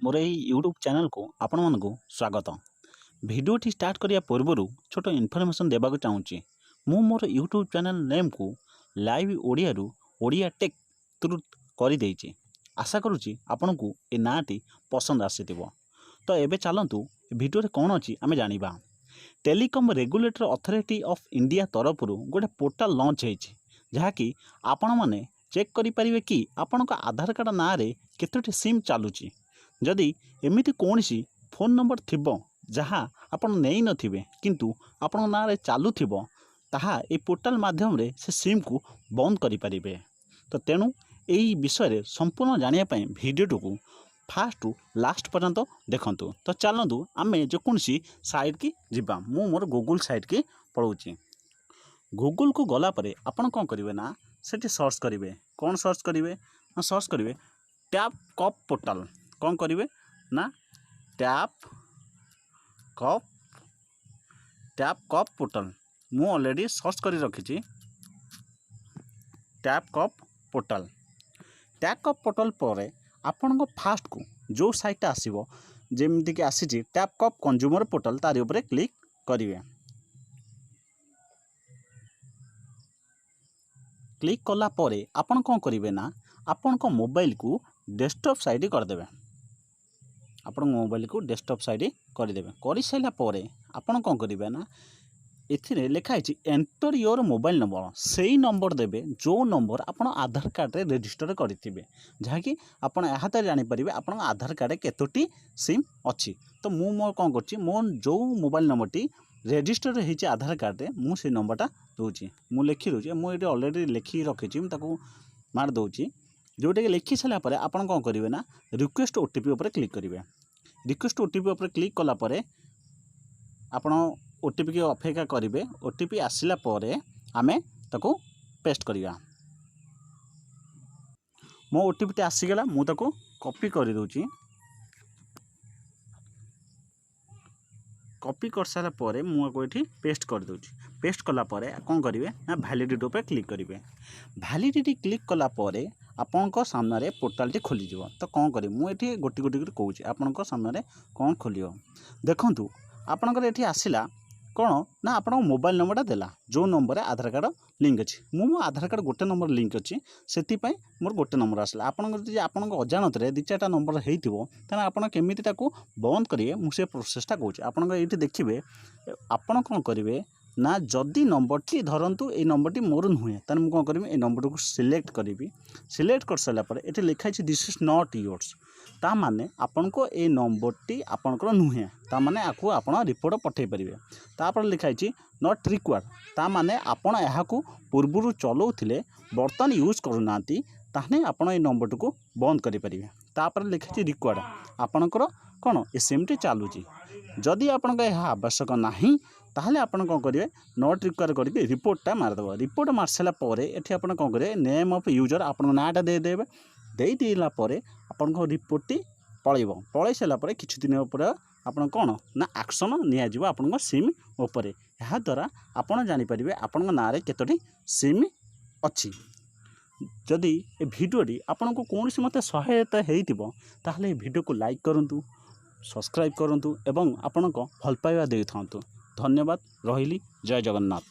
ମୋର ଏହି ୟୁଟ୍ୟୁବ୍ ଚ୍ୟାନେଲକୁ ଆପଣମାନଙ୍କୁ ସ୍ୱାଗତ। ଭିଡ଼ିଓଟି ଷ୍ଟାର୍ଟ କରିବା ପୂର୍ବରୁ ଛୋଟ ଇନଫର୍ମେସନ୍ ଦେବାକୁ ଚାହୁଁଛି। ମୁଁ ମୋର ୟୁଟ୍ୟୁବ୍ ଚ୍ୟାନେଲ୍ ନେମ୍କୁ ଲାଇଭ୍ ଓଡ଼ିଆରୁ ଓଡ଼ିଆ ଟେକ୍ ଟ୍ରୁଥ୍ କରିଦେଇଛି। ଆଶା କରୁଛି ଆପଣଙ୍କୁ ଏ ନାଁଟି ପସନ୍ଦ ଆସିଥିବ। ତ ଏବେ ଚାଲନ୍ତୁ, ଭିଡ଼ିଓରେ କ'ଣ ଅଛି ଆମେ ଜାଣିବା। Telecom regulator authority of India ତରଫରୁ ଗୋଟେ ପୋର୍ଟାଲ୍ ଲଞ୍ଚ ହେଇଛି, ଯାହାକି ଆପଣମାନେ ଚେକ୍ କରିପାରିବେ କି ଆପଣଙ୍କ ଆଧାର କାର୍ଡ଼ ନାଁରେ କେତୋଟି ସିମ୍ ଚାଲୁଛି। ଯଦି ଏମିତି କୌଣସି ଫୋନ୍ ନମ୍ବର ଥିବ ଯାହା ଆପଣ ନେଇନଥିବେ, କିନ୍ତୁ ଆପଣଙ୍କ ନାଁରେ ଚାଲୁଥିବ, ତାହା ଏଇ ପୋର୍ଟାଲ୍ ମାଧ୍ୟମରେ ସେ ସିମ୍କୁ ବନ୍ଦ କରିପାରିବେ। ତ ତେଣୁ ଏଇ ବିଷୟରେ ସମ୍ପୂର୍ଣ୍ଣ ଜାଣିବା ପାଇଁ ଭିଡ଼ିଓଟିକୁ ଫାଷ୍ଟରୁ ଲାଷ୍ଟ ପର୍ଯ୍ୟନ୍ତ ଦେଖନ୍ତୁ। ତ ଚାଲନ୍ତୁ, ଆମେ ଯେକୌଣସି ସାଇଟ୍କି ଯିବା। ମୁଁ ମୋର ଗୁଗୁଲ୍ ସାଇଟ୍କି ପଳାଉଛି। ଗୁଗୁଲ୍କୁ ଗଲା ପରେ ଆପଣ କ'ଣ କରିବେ ନା ସେଠି ସର୍ଚ୍ଚ କରିବେ। କ'ଣ ସର୍ଚ୍ଚ କରିବେ ନା ସର୍ଚ୍ଚ କରିବେ ଟ୍ୟାପ୍ କପ୍ ପୋର୍ଟାଲ୍। କ'ଣ କରିବେ ନା ଟ୍ୟାପ୍ କପ୍ ପୋର୍ଟାଲ୍। ମୁଁ ଅଲରେଡ଼ି ସର୍ଚ୍ଚ କରି ରଖିଛି tap cup portal. Tap cup portal ପରେ ଆପଣଙ୍କ ଫାଷ୍ଟକୁ ଯେଉଁ ସାଇଟ୍ଟା ଆସିବ, ଯେମିତିକି ଆସିଛି ଟ୍ୟାପ୍ କପ୍ କଞ୍ଜ୍ୟୁମର ପୋର୍ଟାଲ୍, ତାରି ଉପରେ କ୍ଲିକ୍ କରିବେ। କ୍ଲିକ୍ କଲା ପରେ ଆପଣ କ'ଣ କରିବେ ନା ଆପଣଙ୍କ ମୋବାଇଲକୁ ଡେସ୍କଟପ୍ ସାଇଟ୍ କରିଦେବେ। ଆପଣଙ୍କ ମୋବାଇଲକୁ ଡେସ୍କଟପ୍ ସାଇଟ୍ କରିଦେବେ। କରିସାରିଲା ପରେ ଆପଣ କ'ଣ କରିବେ ନା ଏଥିରେ ଲେଖା ହେଇଛି ଏଣ୍ଟର your mobile number. ସେଇ ନମ୍ବର ଦେବେ ଯେଉଁ ନମ୍ବର ଆପଣ ଆଧାର କାର୍ଡ଼ରେ ରେଜିଷ୍ଟର କରିଥିବେ, ଯାହାକି ଆପଣ ଏହା ଦ୍ୱାରା ଜାଣିପାରିବେ ଆପଣଙ୍କ ଆଧାର କାର୍ଡ଼ରେ କେତୋଟି ସିମ୍ ଅଛି। ତ ମୁଁ ମୋର କ'ଣ କରୁଛି, ମୋ ଯେଉଁ ମୋବାଇଲ ନମ୍ବରଟି ରେଜିଷ୍ଟର ହେଇଛି ଆଧାର କାର୍ଡ଼ରେ, ମୁଁ ସେଇ ନମ୍ବରଟା ଦେଉଛି। ମୁଁ ଲେଖି ଦେଉଛି। ମୁଁ ଏଇଠି ଅଲରେଡ଼ି ଲେଖିକି ରଖିଛି, ମୁଁ ତାକୁ ମାରି ଦେଉଛି। ଯେଉଁଟାକି ଲେଖି ସାରିଲା ପରେ ଆପଣ କ'ଣ କରିବେ ନା ରିକ୍ୱେଷ୍ଟ ଓଟିପି ଉପରେ କ୍ଲିକ୍ କରିବେ। ରିକ୍ୱେଷ୍ଟ ଓଟିପି ଉପରେ କ୍ଲିକ୍ କଲା ପରେ ଆପଣ ଓଟିପିକି ଅପେକ୍ଷା କରିବେ। ଓଟିପି ଆସିଲା ପରେ ଆମେ ତାକୁ ପେଷ୍ଟ କରିବା। ମୋ ଓଟିପିଟି ଆସିଗଲା, ମୁଁ ତାକୁ କପି କରିଦେଉଛି। କପି କରିସାରିଲା ପରେ ମୁଁ ଆକୁ ଏଠି ପେଷ୍ଟ କରିଦେଉଛି। ପେଷ୍ଟ କଲା ପରେ କ'ଣ କରିବେ ନା ଭ୍ୟାଲିଡ଼ିଟି ଉପରେ କ୍ଲିକ୍ କରିବେ। ଭ୍ୟାଲିଡ଼ିଟି କ୍ଲିକ୍ କଲା ପରେ ଆପଣଙ୍କ ସାମ୍ନାରେ ପୋର୍ଟାଲଟି ଖୋଲିଯିବ। ତ କ'ଣ କରିବେ, ମୁଁ ଏଠି ଗୋଟି ଗୋଟି କରି କହୁଛି, ଆପଣଙ୍କ ସାମ୍ନାରେ କ'ଣ ଖୋଲିବ ଦେଖନ୍ତୁ। ଆପଣଙ୍କର ଏଠି ଆସିଲା କ'ଣ ନା ଆପଣଙ୍କ ମୋବାଇଲ ନମ୍ବରଟା ଦେଲା, ଯେଉଁ ନମ୍ବରରେ ଆଧାର କାର୍ଡ଼ ଲିଙ୍କ୍ ଅଛି। ମୁଁ ମୋ ଆଧାର କାର୍ଡ଼ ଗୋଟେ ନମ୍ବର ଲିଙ୍କ୍ ଅଛି, ସେଥିପାଇଁ ମୋର ଗୋଟେ ନମ୍ବର ଆସିଲା। ଆପଣଙ୍କର ଯଦି ଆପଣଙ୍କ ଅଜାଣତରେ ଦୁଇ ଚାରିଟା ନମ୍ବର ହେଇଥିବ, ତାହେଲେ ଆପଣ କେମିତି ତାକୁ ବନ୍ଦ କରିବେ, ମୁଁ ସେ ପ୍ରୋସେସଟା କହୁଛି। ଆପଣଙ୍କ ଏଇଠି ଦେଖିବେ, ଆପଣ କ'ଣ କରିବେ ନା ଯଦି ନମ୍ବରଟି ଧରନ୍ତୁ ଏଇ ନମ୍ବରଟି ମୋର ନୁହେଁ, ତାହେଲେ ମୁଁ କ'ଣ କରିବି? ଏଇ ନମ୍ବରଟିକୁ ସିଲେକ୍ଟ କରିବି। ସିଲେକ୍ଟ କରିସାରିଲା ପରେ ଏଠି ଲେଖା ହେଇଛି "This is not yours"। ତା ମାନେ ଆପଣଙ୍କ ଏଇ ନମ୍ବରଟି ଆପଣଙ୍କର ନୁହେଁ, ତା ମାନେ ଆକୁ ଆପଣ ରିପୋର୍ଟ ପଠାଇ ପାରିବେ। ତାପରେ ଲେଖା ହେଇଛି not ରିକ୍ୱାୟାର୍ଡ଼, ତା ମାନେ ଆପଣ ଏହାକୁ ପୂର୍ବରୁ ଚଲାଉଥିଲେ, ବର୍ତ୍ତମାନ ୟୁଜ୍ କରୁନାହାନ୍ତି, ତାହେଲେ ଆପଣ ଏଇ ନମ୍ବରଟିକୁ ବନ୍ଦ କରିପାରିବେ। ତାପରେ ଲେଖିଛି ରିକ୍ୱାୟାର୍ଡ଼, ଆପଣଙ୍କର କ'ଣ ଏ ସିମ୍ଟି ଚାଲୁଛି। ଯଦି ଆପଣଙ୍କ ଏହା ଆବଶ୍ୟକ ନାହିଁ, ତାହେଲେ ଆପଣ କ'ଣ କରିବେ? Not ରିକ୍ୱାୟାର୍ଡ଼ କରିକି ରିପୋର୍ଟଟା ମାରିଦେବ। ରିପୋର୍ଟ ମାରି ସାରିଲା ପରେ ଏଠି ଆପଣ କ'ଣ କରିବେ? ନେମ୍ ଅଫ୍ ୟୁଜର୍, ଆପଣଙ୍କ ନାଁଟା ଦେଇଦେବେ। ଦେଇଦେଲା ପରେ ଆପଣଙ୍କ ରିପୋର୍ଟଟି ପଳେଇବ। ପଳେଇ ସାରିଲା ପରେ କିଛି ଦିନ ପରେ ଆପଣ କ'ଣ ନା ଆକ୍ସନ୍ ନିଆଯିବ ଆପଣଙ୍କ ସିମ୍ ଉପରେ। ଏହାଦ୍ୱାରା ଆପଣ ଜାଣିପାରିବେ ଆପଣଙ୍କ ନାଁରେ କେତୋଟି ସିମ୍ ଅଛି। ଯଦି ଏ ଭିଡ଼ିଓଟି ଆପଣଙ୍କୁ କୌଣସି ମତେ ସହାୟତା ହେଇଥିବ, ତାହେଲେ ଏ ଭିଡ଼ିଓକୁ ଲାଇକ୍ କରନ୍ତୁ, ସବସ୍କ୍ରାଇବ୍ କରନ୍ତୁ ଏବଂ ଆପଣଙ୍କ ଭଲ ପାଇବା ଦେଇଥାନ୍ତୁ। ଧନ୍ୟବାଦ, ରହିଲି। ଜୟ ଜଗନ୍ନାଥ।